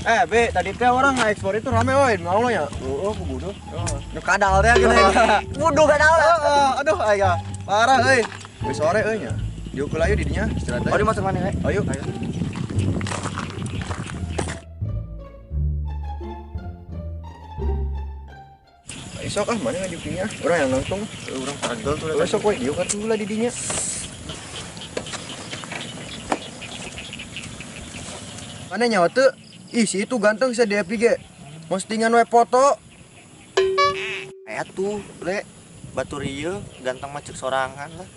Be, tadi teh orang nge-ekspor itu rame oi, mau lo ya? Oh, aku bodoh. Nu kadal teh gitu. Bodoh kadal. Aduh, aya. Parah euy. Geus sore euy nya. Diuk heula di dinya istirahat. Oh, di masuk mana, we? Ayo, ayo. Esok ah mana ngadiuk dinya? Urang yang nangtung. Urang pagel tuh. Besok we diuk atuh lah di dinya. Mana nyawa teu? Ih, si itu ganteng saya di FB ge. Postingan we foto. Aya tuh, Le. Batur ieu ganteng mah ceuk sorangan lah.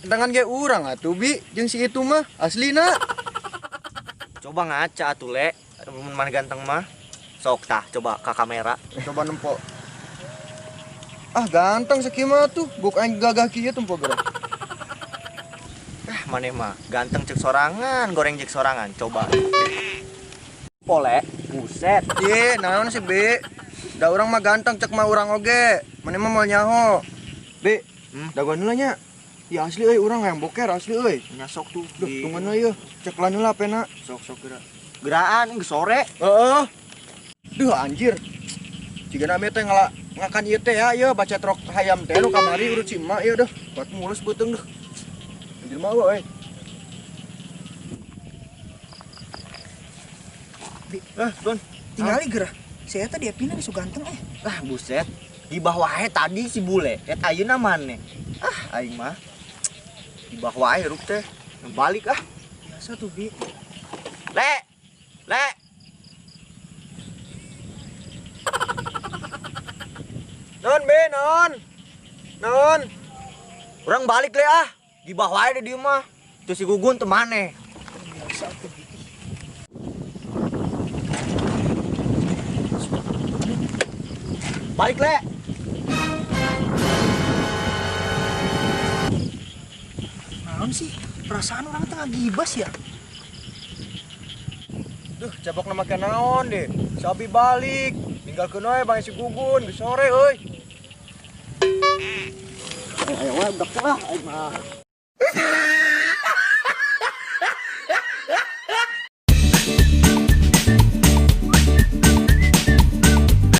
Gantengan ge urang atuh, Bi. Jeung si itu mah aslina. Coba ngaca atuh, Le. Mun mana ganteng mah. Sok tah, coba ka kamera. Coba nempo. Ah, ganteng sakieu mah tuh. Buk aing gagah kieu tempo geura. Ah, maneh mah ganteng ceuk sorangan, goreng ceuk sorangan. Coba. Pole, buset. Ye, naon sih, Bi? Da urang mah ganteng cek mah urang oge. Maneh mah moal nyaho. Bi, dagoan heula nya. Ya asli euy urang hayang boker asli euy. Nya sok tuh. Duh, tungguan heula ieu. Cek lan heula pena. Sok-sok geura. Geraan geus sore. Heeh. Duh anjir. Jigana ame teh ngala ngakan ieu teh ya, ieu baca trok hayam teh nu kamari urut si emak ieu duh. Kuat mulus beuteung duh. Anjir mah euy. Don, tinggali gerah. Saya tadi Epina geus ganteng eh. Ah, buset. Di bawah wae tadi si bule. Eta ayeuna maneh. Ah, aing mah. Di bawah wae rup teh. Balik ah. Biasa tuh, Bi. Le. Le. Non, Be, non. Non. Urang balik le ah. Di bawah wae di dieu mah. Tuh si Gugun teu maneh. Biasa tuh, Bi. Balik le. Naon sih? Perasaan orang tengah gibas ya? Duh, cabok nama make naon deh. Sabi balik, tinggalkeun we bang si Gugun, geus sore euy. Ayo we budak teh lah aing mah.